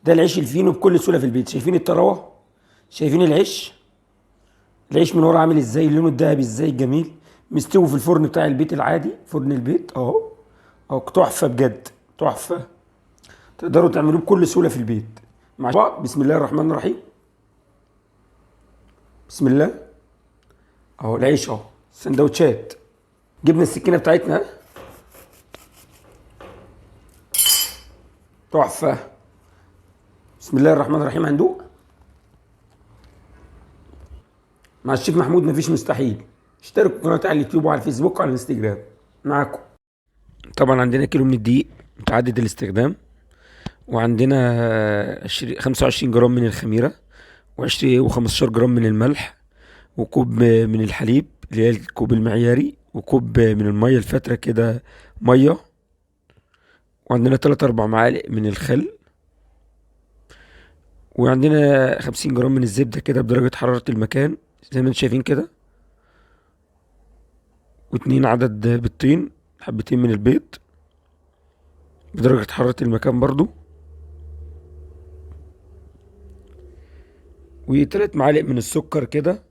ده العيش الفينو بكل سهولة في البيت. شايفين الطراوه؟ شايفين العيش؟ العيش من ورا عامل ازاي، لونه الذهبي ازاي جميل، مستوي في الفرن بتاع البيت العادي، فرن البيت اهو اهو. تحفة بجد، تحفة. تقدروا تعملوه بكل سهولة في البيت مع بعض. بسم الله الرحمن الرحيم. بسم الله. اهو العيش اهو، سندوتشات. جبنا السكينة بتاعتنا، تحفة. بسم الله الرحمن الرحيم. هندوق مع الشيف محمود، مفيش مستحيل. اشتركوا في قناتي على اليوتيوب وعلى الفيسبوك وعلى الانستجرام. معاكم طبعا عندنا كيلو من الدقيق متعدد الاستخدام، وعندنا 25 جرام من الخميرة، و15 جرام من الملح، وكوب من الحليب اللي هي الكوب المعياري، وكوب من المية الفترة كده مية، وعندنا 3-4 معالق من الخل، وعندنا 50 جرام من الزبدة كده بدرجة حرارة المكان زي ما انتم شايفين كده، واتنين عدد بيضتين، حبتين من البيض بدرجة حرارة المكان برضو، وتلات معالق من السكر كده.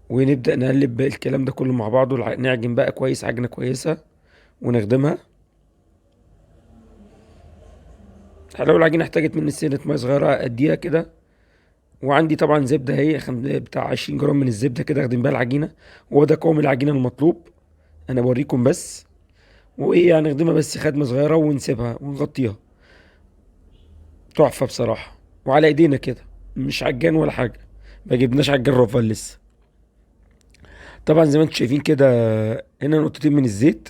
ونبدأ نقلب الكلام ده كله مع بعضه، نعجن بقى كويس، عجنة كويسة ونخدمها. لو العجينة احتاجت مني سنة مية صغيرة اديها كده. وعندي طبعا زبدة اهي، بتاع 20 جرام من الزبدة كده اخدم بيها العجينة، وهو ده قوام العجينة المطلوب. انا بوريكم بس. وايه يعني نخدمها بس خدمة صغيرة ونسيبها ونغطيها. تحفة بصراحة، وعلى ايدينا كده، مش عجان ولا حاجة، ما جبناش عجان رافال لسه. طبعا زي ما انتم شايفين كده هنا نقطتين من الزيت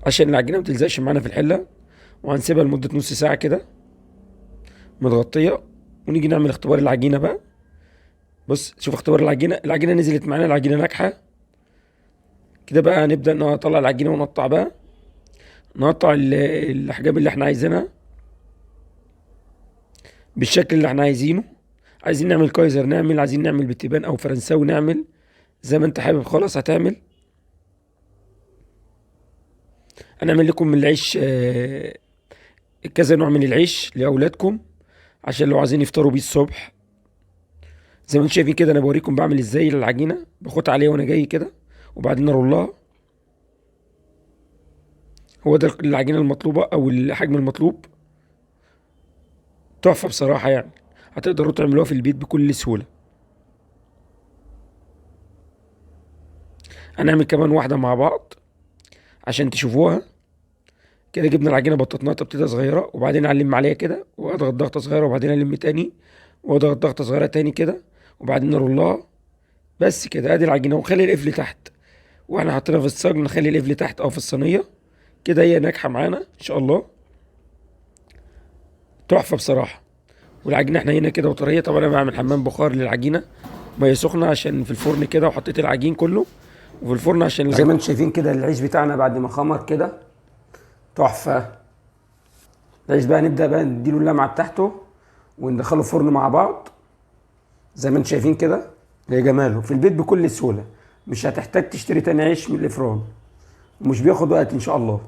عشان العجينة ما تلزقش معانا في الحلة، وهنسيبها لمدة نص ساعة كده متغطية. ونيجي نعمل اختبار العجينة بقى. بص شوف اختبار العجينة، العجينة نزلت معانا، العجينة ناجحة كده. بقى هنبدأ نطلع العجينة ونقطع بقى، نقطع الأحجام اللي احنا عايزينها بالشكل اللي احنا عايزينه. عايزين نعمل كايزر نعمل، عايزين نعمل بتبان او فرنساوي نعمل، زي ما انت حابب خالص هتعمل. هنعمل لكم من العيش، كذا نوع من العيش لاولادكم عشان لو عايزين يفطروا بيه الصبح. زي ما انتم شايفين كده انا بوريكم بعمل ازاي العجينة، باخدها عليها وانا جاي كده وبعدين ارولها. هو ده العجينة المطلوبة او الحجم المطلوب. تحفة بصراحة، هتقدروا تعملوها في البيت بكل سهولة. هنعمل كمان واحدة مع بعض عشان تشوفوها كده. جبنا العجينة بططناها تبطيطه صغيرة، وبعدين الم عليها كده واضغط ضغطه صغيرة، وبعدين الم تاني واضغط ضغطه صغيرة تاني كده، وبعدين نرولها بس كده. ادي العجينة، ونخلي القفل تحت، واحنا حاطينها في الصاج نخلي القفل تحت او في الصينية كده. هي ناجحة معانا ان شاء الله، تحفة بصراحة. والعجينه احنا هنا كده وطريه. طبعا انا بعمل حمام بخار للعجينه، مية سخنة عشان في الفرن كده، وحطيت العجين كله وفي الفرن عشان زي ما انتم شايفين كده العيش بتاعنا بعد ما خمر كده تحفة. العيش بقى نبدا بقى نديله اللمعة بتاعته وندخله الفرن مع بعض زي ما انتم شايفين كده. يا جماله في البيت بكل سهولة، مش هتحتاج تشتري تاني عيش من الافران، ومش بياخد وقت ان شاء الله.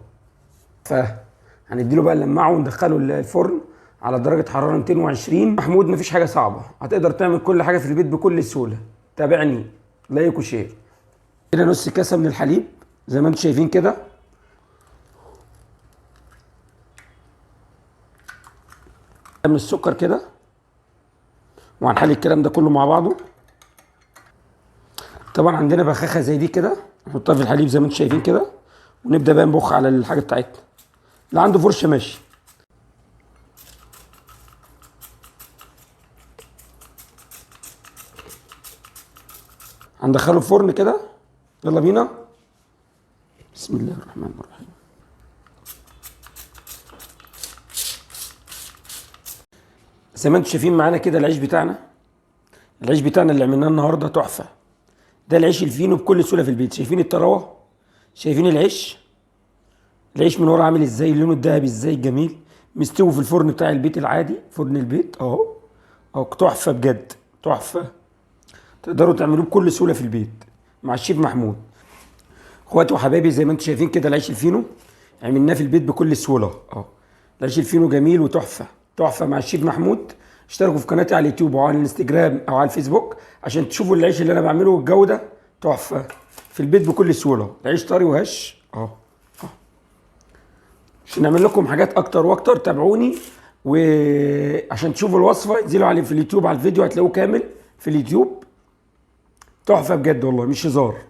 فهنديله بقى نلمعه وندخله الفرن على درجة حرارة 220. محمود مفيش حاجة صعبة، هتقدر تعمل كل حاجة في البيت بكل سهولة. تابعني، like و share. كده نص كاسة من الحليب زي ما انتم شايفين كده. من السكر كده، وهنحلي الكلام ده كله مع بعضه. طبعا عندنا بخاخة زي دي كده نحطها في الحليب زي ما انتم شايفين كده، ونبدأ بقى نبخ على الحاجة بتاعتنا. اللي عنده فرشة ماشي. هندخله الفرن كده، يلا بينا. بسم الله الرحمن الرحيم. زي ما انتم شايفين معانا كده العيش بتاعنا، العيش بتاعنا اللي عملناه النهارده تحفة. ده العيش الفينو بكل سهولة في البيت. شايفين الطراوه؟ شايفين العيش؟ العيش من ورا عامل ازاي، لونه الذهبي ازاي جميل، مستوي في الفرن بتاع البيت العادي، فرن البيت اهو اهو. تحفة بجد، تحفة. تقدروا تعملوه بكل سهولة في البيت مع الشيف محمود. اخواتي وحبايبي زي ما انتم شايفين كده العيش الفينو عملناه في البيت بكل سهولة. العيش الفينو جميل وتحفه تحفة مع الشيف محمود. اشتركوا في قناتي على اليوتيوب او على الانستجرام او على الفيسبوك عشان تشوفوا العيش اللي انا بعمله، والجودة تحفة في البيت بكل سهولة. العيش طري وهش اهو. عشان نعمل لكم حاجات اكتر واكتر تابعوني، وعشان تشوفوا الوصفة انزلوا عليه في اليوتيوب على الفيديو هتلاقوه كامل في اليوتيوب. تحفة بجد والله مش هزار.